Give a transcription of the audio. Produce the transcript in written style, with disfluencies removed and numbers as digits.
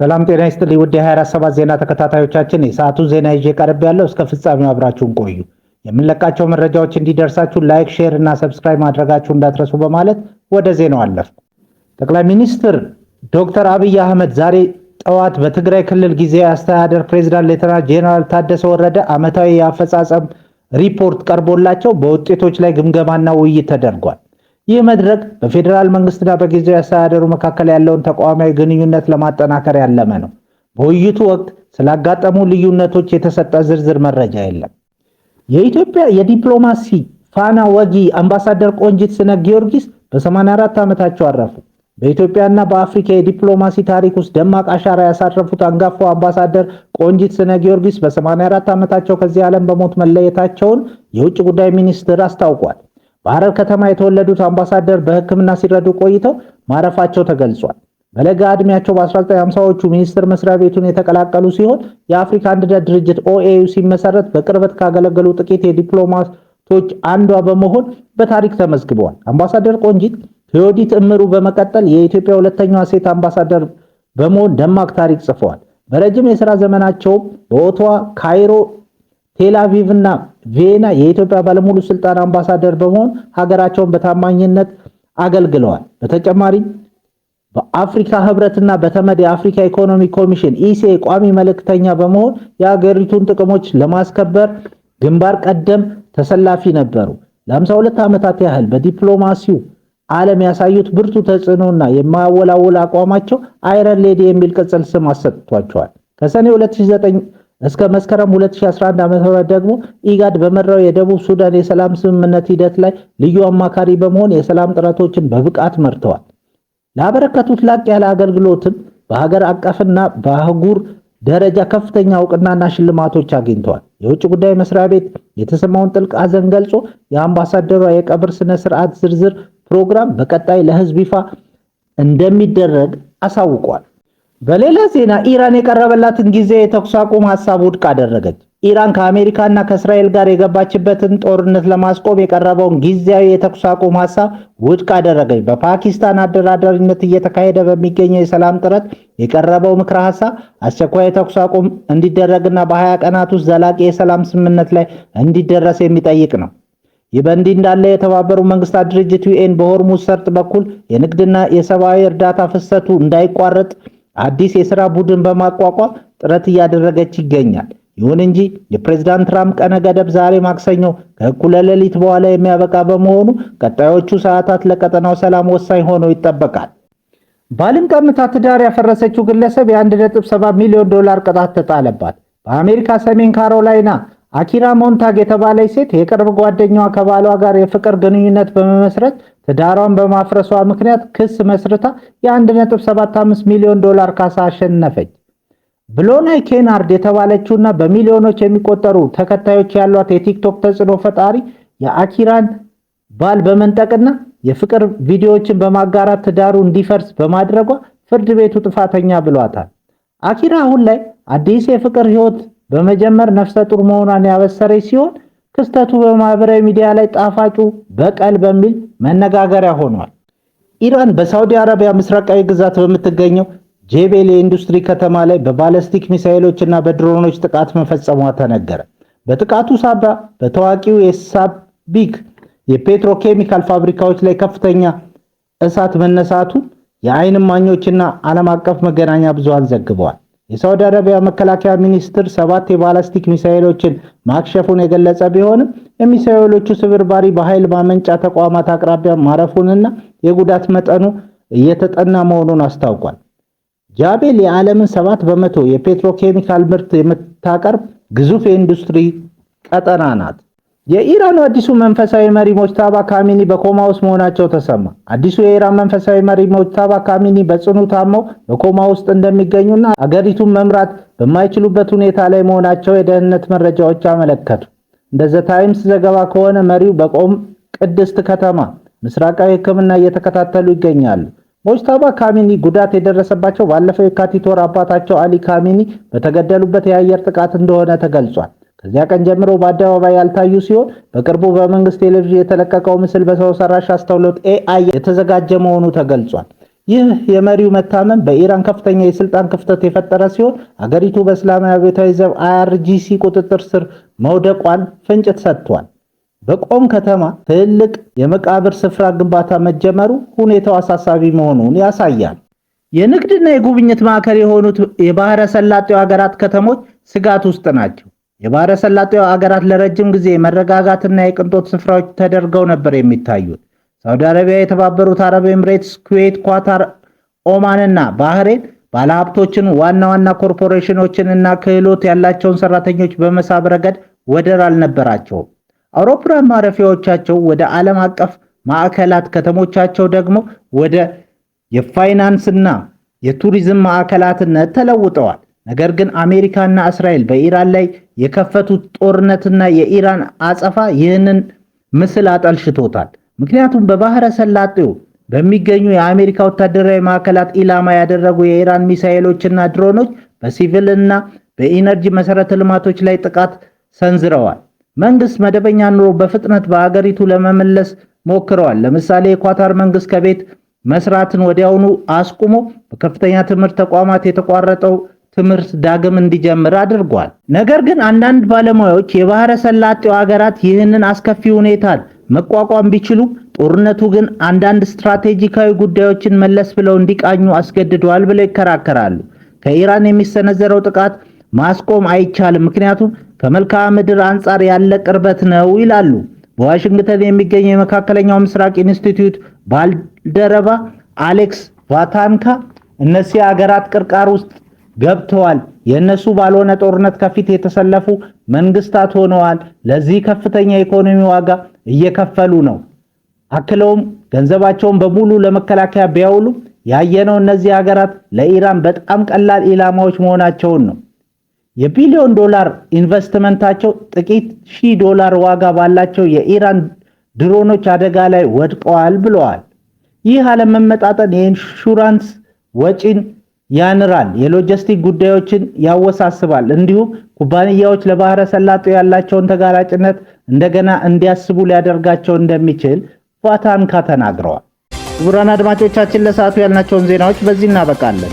ሰላም ጤና ይስጥልኝ ውድ የ24/7 ዜና ተከታታዮቻችን፣ የሰዓቱን ዜና ይዤ ቀርቤያለሁ። እስከ ፍጻሜው አብራችሁን ቆዩ። የምንለቃቸው መረጃዎች እንዲደርሳችሁ like፣ share እና subscribe ማድረጋችሁ እንዳትረሱ በማለት ወደ ዜናው አለፍኩ። ጠቅላይ ሚኒስትር ዶክተር አብይ አህመድ ዛሬ ጠዋት በትግራይ ክልል ጊዜያዊ አስተዳደር ፕሬዝዳንት ሌተናል ጄኔራል ታደሰ ወረደ ዓመታዊ የአፈጻጸም ሪፖርት ቀርቦላቸው በውጤቶች ላይ ግምገማና ውይይት ተደርጓል። ይህ መድረክ በፌዴራል መንግስትና በጊዜያዊ አስተዳደሩ መካከል ያለውን ተቋማዊ ግንኙነት ለማጠናከር ያለመ ነው። በውይይቱ ወቅት ስላጋጠሙ ልዩነቶች የተሰጠ ዝርዝር መረጃ የለም። የኢትዮጵያ የዲፕሎማሲ ፋና ወጊ አምባሳደር ቆንጂት ስነ ጊዮርጊስ በ84 ዓመታቸው አረፉ። በኢትዮጵያና በአፍሪካ የዲፕሎማሲ ታሪክ ውስጥ ደማቅ አሻራ ያሳረፉት አንጋፋው አምባሳደር ቆንጂት ስነ ጊዮርጊስ በ84 ዓመታቸው ከዚህ ዓለም በሞት መለየታቸውን የውጭ ጉዳይ ሚኒስትር አስታውቋል። በሐረር ከተማ የተወለዱት አምባሳደር በሕክምና ሲረዱ ቆይተው ማረፋቸው ተገልጿል። በለጋ ዕድሜያቸው በ1950ዎቹ ሚኒስቴር መስሪያ ቤቱን የተቀላቀሉ ሲሆን፣ የአፍሪካ አንድነት ድርጅት OAU ሲመሰረት በቅርበት ካገለገሉ ጥቂት የዲፕሎማቶች አንዷ በመሆን በታሪክ ተመዝግበዋል። አምባሳደር ቆንጂት ከዮዲት እምሩ በመቀጠል የኢትዮጵያ ሁለተኛዋ ሴት አምባሳደር በመሆን ደማቅ ታሪክ ጽፈዋል። በረጅም የሥራ ዘመናቸውም በኦቶዋ፣ ካይሮ፣ ቴልአቪቭ እና ቪየና የኢትዮጵያ ባለሙሉ ስልጣን አምባሳደር በመሆን ሀገራቸውን በታማኝነት አገልግለዋል። በተጨማሪም በአፍሪካ ህብረትና በተመድ የአፍሪካ ኢኮኖሚ ኮሚሽን ECA ቋሚ መልእክተኛ በመሆን የሀገሪቱን ጥቅሞች ለማስከበር ግንባር ቀደም ተሰላፊ ነበሩ። ለ52 ዓመታት ያህል በዲፕሎማሲው ዓለም ያሳዩት ብርቱ ተጽዕኖና የማያወላውል አቋማቸው Iron Lady የሚል ቅጽል ስም አሰጥቷቸዋል። ከሰኔ 2009 እስከ መስከረም 2011 ዓ.ም ደግሞ ኢጋድ በመራው የደቡብ ሱዳን የሰላም ስምምነት ሂደት ላይ ልዩ አማካሪ በመሆን የሰላም ጥረቶችን በብቃት መርተዋል። ላበረከቱት ላቅ ያለ አገልግሎትም በሀገር አቀፍና በአህጉር ደረጃ ከፍተኛ እውቅናና ሽልማቶች አግኝተዋል። የውጭ ጉዳይ መስሪያ ቤት የተሰማውን ጥልቅ ሐዘን ገልጾ የአምባሳደሯ የቀብር ስነ ስርዓት ዝርዝር ፕሮግራም በቀጣይ ለሕዝብ ይፋ እንደሚደረግ አሳውቋል። በሌላ ዜና፣ ኢራን የቀረበላትን ጊዜያዊ የተኩስ አቁም ሐሳብ ውድቅ አደረገች። ኢራን ከአሜሪካና ከእስራኤል ጋር የገባችበትን ጦርነት ለማስቆም የቀረበውን ጊዜያዊ የተኩስ አቁም ሐሳብ ውድቅ አደረገች። በፓኪስታን አደራዳሪነት እየተካሄደ በሚገኘው የሰላም ጥረት የቀረበው ምክረ ሐሳብ አስቸኳይ የተኩስ አቁም እንዲደረግና በ20 ቀናት ውስጥ ዘላቂ የሰላም ስምምነት ላይ እንዲደረስ የሚጠይቅ ነው። ይህ በእንዲህ እንዳለ የተባበሩት መንግስታት ድርጅት UN በሆርሙዝ ሰርጥ በኩል የንግድና የሰብአዊ እርዳታ ፍሰቱ እንዳይቋረጥ አዲስ የስራ ቡድን በማቋቋም ጥረት እያደረገች ይገኛል። ይሁን እንጂ የፕሬዝዳንት ትራምፕ ቀነ ገደብ ዛሬ ማክሰኞ ከእኩለ ሌሊት በኋላ የሚያበቃ በመሆኑ ቀጣዮቹ ሰዓታት ለቀጠናው ሰላም ወሳኝ ሆነው ይጠበቃል። ባልን ቀምታ ትዳር ያፈረሰችው ግለሰብ የ1.7 ሚሊዮን ዶላር ቅጣት ተጣለባት። በአሜሪካ ሰሜን ካሮላይና አኪራ ሞንታግ የተባለች ሴት የቅርብ ጓደኛዋ ከባሏ ጋር የፍቅር ግንኙነት በመመስረት ትዳሯን በማፍረሷ ምክንያት ክስ መስርታ የ1.75 ሚሊዮን ዶላር ካሳ አሸነፈች። ብሎናይ ኬናርድ የተባለችውና በሚሊዮኖች የሚቆጠሩ ተከታዮች ያሏት የቲክቶክ ተጽዕኖ ፈጣሪ የአኪራን ባል በመንጠቅና የፍቅር ቪዲዮዎችን በማጋራት ትዳሩ እንዲፈርስ በማድረጓ ፍርድ ቤቱ ጥፋተኛ ብሏታል። አኪራ አሁን ላይ አዲስ የፍቅር ህይወት በመጀመር ነፍሰ ጡር መሆኗን ያበሰረች ሲሆን፣ ክስተቱ በማህበራዊ ሚዲያ ላይ ጣፋጩ በቀል በሚል መነጋገሪያ ሆኗል። ኢራን በሳውዲ አረቢያ ምስራቃዊ ግዛት በምትገኘው ጄቤል የኢንዱስትሪ ከተማ ላይ በባለስቲክ ሚሳኤሎች እና በድሮኖች ጥቃት መፈጸሟ ተነገረ። በጥቃቱ ሳቢያ በታዋቂው የሳቢክ የፔትሮኬሚካል ፋብሪካዎች ላይ ከፍተኛ እሳት መነሳቱን የዓይን እማኞችና ዓለም አቀፍ መገናኛ ብዙሃን ዘግበዋል። የሳውዲ አረቢያ መከላከያ ሚኒስትር ሰባት የባላስቲክ ሚሳኤሎችን ማክሸፉን የገለጸ ቢሆንም፣ የሚሳኤሎቹ ስብርባሪ በኃይል ማመንጫ ተቋማት አቅራቢያ ማረፉንና የጉዳት መጠኑ እየተጠና መሆኑን አስታውቋል። ጃቤል የዓለምን 7% የፔትሮኬሚካል ምርት የምታቀርብ ግዙፍ የኢንዱስትሪ ቀጠና ናት። የኢራኑ አዲሱ መንፈሳዊ መሪ ሞጅታባ ካሚኒ በኮማ ውስጥ መሆናቸው ተሰማ። አዲሱ የኢራን መንፈሳዊ መሪ ሞጅታባ ካሚኒ በጽኑ ታመው በኮማ ውስጥ እንደሚገኙና አገሪቱን መምራት በማይችሉበት ሁኔታ ላይ መሆናቸው የደህንነት መረጃዎች አመለከቱ። እንደ ዘ ታይምስ ዘገባ ከሆነ መሪው በቆም ቅድስት ከተማ ምስራቃዊ ሕክምና እየተከታተሉ ይገኛሉ። ሞጅታባ ካሚኒ ጉዳት የደረሰባቸው ባለፈው የካቲት ወር አባታቸው አሊ ካሚኒ በተገደሉበት የአየር ጥቃት እንደሆነ ተገልጿል። ከዚያ ቀን ጀምሮ በአደባባይ ያልታዩ ሲሆን፣ በቅርቡ በመንግስት ቴሌቪዥን የተለቀቀው ምስል በሰው ሰራሽ አስተውሎት AI የተዘጋጀ መሆኑ ተገልጿል። ይህ የመሪው መታመም በኢራን ከፍተኛ የስልጣን ክፍተት የፈጠረ ሲሆን አገሪቱ በእስላማዊ አብዮታዊ ዘብ IRGC ቁጥጥር ስር መውደቋን ፍንጭ ሰጥቷል። በቆም ከተማ ትልቅ የመቃብር ስፍራ ግንባታ መጀመሩ ሁኔታው አሳሳቢ መሆኑን ያሳያል። የንግድና የጉብኝት ማዕከል የሆኑት የባህረ ሰላጤው ሀገራት ከተሞች ስጋት ውስጥ ናቸው። የባህረ ሰላጤው ሀገራት ለረጅም ጊዜ መረጋጋትና የቅንጦት ስፍራዎች ተደርገው ነበር የሚታዩት። ሳውዲ አረቢያ፣ የተባበሩት አረብ ኤምሬትስ፣ ኩዌት፣ ኳታር፣ ኦማንና ባህሬን ባለሀብቶችን፣ ዋና ዋና ኮርፖሬሽኖችን እና ክህሎት ያላቸውን ሰራተኞች በመሳብ ረገድ ወደር አልነበራቸውም። አውሮፕላን ማረፊያዎቻቸው ወደ ዓለም አቀፍ ማዕከላት፣ ከተሞቻቸው ደግሞ ወደ የፋይናንስና የቱሪዝም ማዕከላትነት ተለውጠዋል። ነገር ግን አሜሪካና እስራኤል በኢራን ላይ የከፈቱት ጦርነትና የኢራን አጸፋ ይህንን ምስል አጠልሽቶታል። ምክንያቱም በባህረ ሰላጤው በሚገኙ የአሜሪካ ወታደራዊ ማዕከላት ኢላማ ያደረጉ የኢራን ሚሳኤሎችና ድሮኖች በሲቪልና በኢነርጂ መሰረተ ልማቶች ላይ ጥቃት ሰንዝረዋል። መንግስት መደበኛ ኑሮ በፍጥነት በአገሪቱ ለመመለስ ሞክረዋል። ለምሳሌ የኳታር መንግስት ከቤት መስራትን ወዲያውኑ አስቁሞ በከፍተኛ ትምህርት ተቋማት የተቋረጠው ትምህርት ዳግም እንዲጀምር አድርጓል። ነገር ግን አንዳንድ ባለሙያዎች የባህረ ሰላጤው ሀገራት ይህንን አስከፊ ሁኔታ መቋቋም ቢችሉም ጦርነቱ ግን አንዳንድ ስትራቴጂካዊ ጉዳዮችን መለስ ብለው እንዲቃኙ አስገድደዋል ብለው ይከራከራሉ። ከኢራን የሚሰነዘረው ጥቃት ማስቆም አይቻልም፣ ምክንያቱም ከመልክዓ ምድር አንጻር ያለ ቅርበት ነው ይላሉ። በዋሽንግተን የሚገኘው የመካከለኛው ምስራቅ ኢንስቲትዩት ባልደረባ አሌክስ ቫታንካ እነዚህ ሀገራት ቅርቃር ውስጥ ገብተዋል። የእነሱ ባልሆነ ጦርነት ከፊት የተሰለፉ መንግስታት ሆነዋል። ለዚህ ከፍተኛ የኢኮኖሚ ዋጋ እየከፈሉ ነው። አክለውም ገንዘባቸውን በሙሉ ለመከላከያ ቢያውሉ ያየነው እነዚህ ሀገራት ለኢራን በጣም ቀላል ኢላማዎች መሆናቸውን ነው። የቢሊዮን ዶላር ኢንቨስትመንታቸው ጥቂት ሺህ ዶላር ዋጋ ባላቸው የኢራን ድሮኖች አደጋ ላይ ወድቀዋል ብለዋል። ይህ አለመመጣጠን የኢንሹራንስ ወጪን ያንራል፣ የሎጂስቲክ ጉዳዮችን ያወሳስባል፣ እንዲሁም ኩባንያዎች ለባህረ ሰላጤው ያላቸውን ተጋላጭነት እንደገና እንዲያስቡ ሊያደርጋቸው እንደሚችል ቫታንካ ተናግረዋል። ክቡራን አድማጮቻችን ለሰዓቱ ያልናቸውን ዜናዎች በዚህ እናበቃለን።